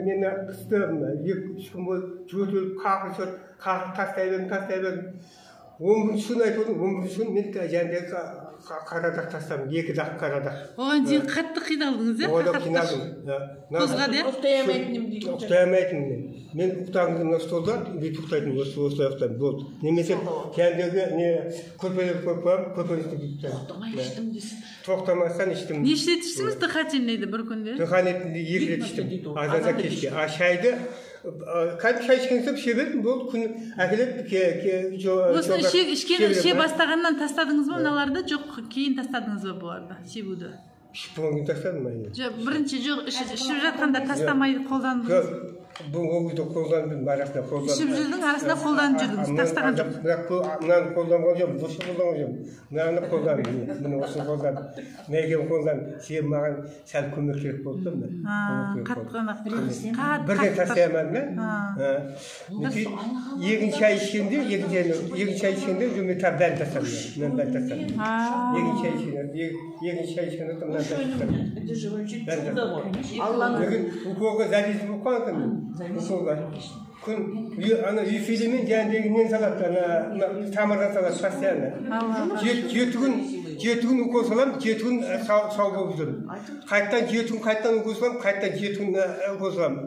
Мені қысты, 2-3 күн бойы жөтеліп, қақырып, қағып тастай бердім, тастай бердім. 11 күн айтып отырмын, 11 күн мен жәндегі қара дақ тастадым, 2 дақ қара дақ. Оған дейін қатты қиналдыңыз, иә? Одан қиналдым. Қозғады, иә? Ұйықтай алмайтын деймін. Ұйықтай алмайтынмын мен. Мен ұйықтаған кезде мына столда бүйтіп ұйықтайтынмын, осылай ұйықтаймын, болды. Немесе кәдімгі не көрпелер қойып қоямын, көрпенің үстіне бүйтіп ұйықтаймын. Тоқтамай іштім дейсіз. Тоқтамастан іштім. Неше рет іштіңіз дыхательныйды бір күнде? Дыхательныйды 2 рет іштім. Азанда кешке. А шайды кәдімгі шай ішкен соң іше бердім, болды, күн әкеліп осыны іше бастағаннан тастадыңыз ба мыналарды, жоқ кейін тастадыңыз ба бұларды себуді? Ішіп болған кейін тастадым әрине. Жоқ, бірінші жоқ, ішіп жатқанда тастамай қолдандыңыз. Бұл ол кезде қолдандым, арасында қолдандым. Ішіп жүрдің, арасында қолданып жүрдіңіз, тастаған жоқ. Бірақ мынаны қолданған жоқпын, осы қолданған жоқпын. Мынаны қолдандым, міне осыны қолдандым. Мына екеуін қолдандым. Себебі маған сәл көмек керек болды да мына. Қатты. Бірден тастай алмадым да. Екінші ай ішкенде, екінші ай ішкенде мен тағы бәрін тастадым. Мынаны бәрін тастадым. Екінші ай ішкенде, екінші ай ішкенде мынаны тастадым. Это же вообще чудо ғой. Алланың уколға зависим болып қалған мен. Уколға. Күн ана эфирмен жәндегі нені салады, ана тамырдан салады постоянно. 7 күн укол саламын, 7 күн сау болып жүрмін. Қайтадан 7 күн қайтадан укол саламын, қайтадан 7 күн укол саламын.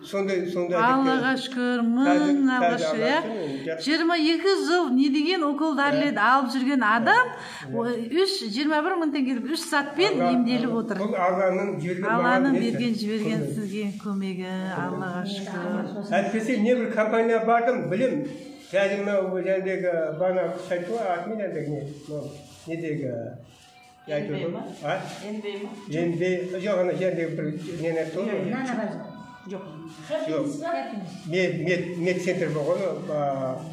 Сондай сондай. Аллаға шүкір, мың алға шүкір, иә. 22 жыл не деген укол дәрілерді алып жүрген адам 21 мың теңгелік 3 затпен емделіп отыр. Бұл Алланың берген, Алланың берген жіберген сізге көмегі, Аллаға шүкір. Әйтпесе не бір компанияға бардым, білем. Қазір мынау жәндегі бағана айтты ғой, атымен жәндегі не, мынау недегі айтып отыр. А? НБ ма? НБ жоқ, ана жәндегі бір нені айтты ғой. Жоқ. Жоқ. Медцентр болған,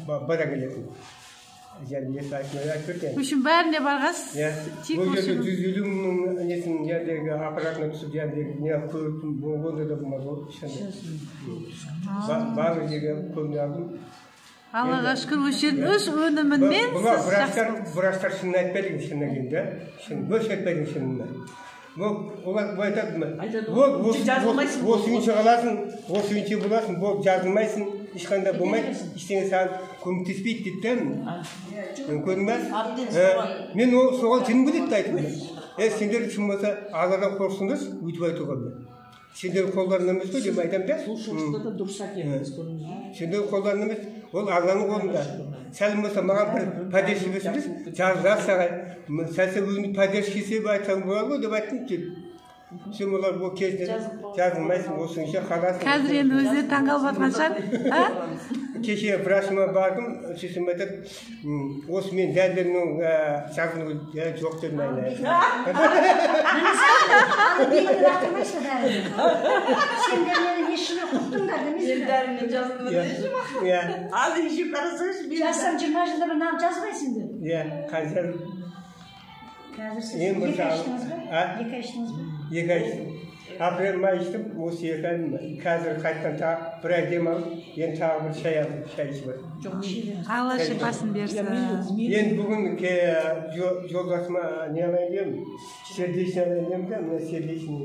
бара келетін. Және несі айтып кеткен. В общем, бәріне барғансыз. Тек бұл жерде 150 мың несін жәндегі аппаратына түсіп, жәндегі не көрдім, онда да болмады ғой, ешқандай. Барлық жерге көмек алдым. Аллаға шүкір, осы жердің үш өнімімен сіз жақсы. Врачтар шынын айтпайды екен, шынына келгенде. Шын, бос айтпайды екен шынын. Олар былай айтады, осы үйінше қаласың, осы үйінше боласың, болып жазылмайсың, ешқандай болмайды, ештеңе саған көмектеспейді дейді да. Көрдің бе? Мен соған жыным келеді де айтып. Сендер шын болса Алладан қорықсыңдаршы, өйтіп айтуға. Сендердің қолдарыңда емес қой деп айтамын да. Сол шығыста да дұрыс әкеліңіз, көрдіңіз бе? Сендердің қолдарыңда емес, ол Алланың қолында. Сәл болса маған бір поддержка берсеңдер, жазылсақ, сәл өзіңді поддержка келсе айтсаң болады ғой деп айттым сөйтіп. Сен олар бұл кезде жазылмайсың, осынша қаласың. Қазір енді өздері таңғалып жатқан шығар, а? Кеше врачыма бардым, сөйтсем айтады, осы мен дәрілерімнің жазылу жоқ дедім айналайын. Бетіне лақтырмайсың дәріні. Сендер мені нешеме құрттыңдар демейсің бе? Мен дәрімен жазылдым десем. Иә. Ал еще қарасаңшы, мен Жазсам 20 жылда бір мынаны жазбайсың деп. Иә, қазір Қазір сіз Ең 2 бірінші ай іштіңіз бе? А? 2 ай іштіңіз бе? 2 ай іштім. Апрель, май іштім, осы 2 ай. Қазір қайтадан тағы бір ай демалып, енді тағы бір шай алдым, шай ішіп жатырмын. Алла шипасын берсін. Енді бүгін жолдасыма не алайын дедім, сердечный алайын дедім де, мына сердечный.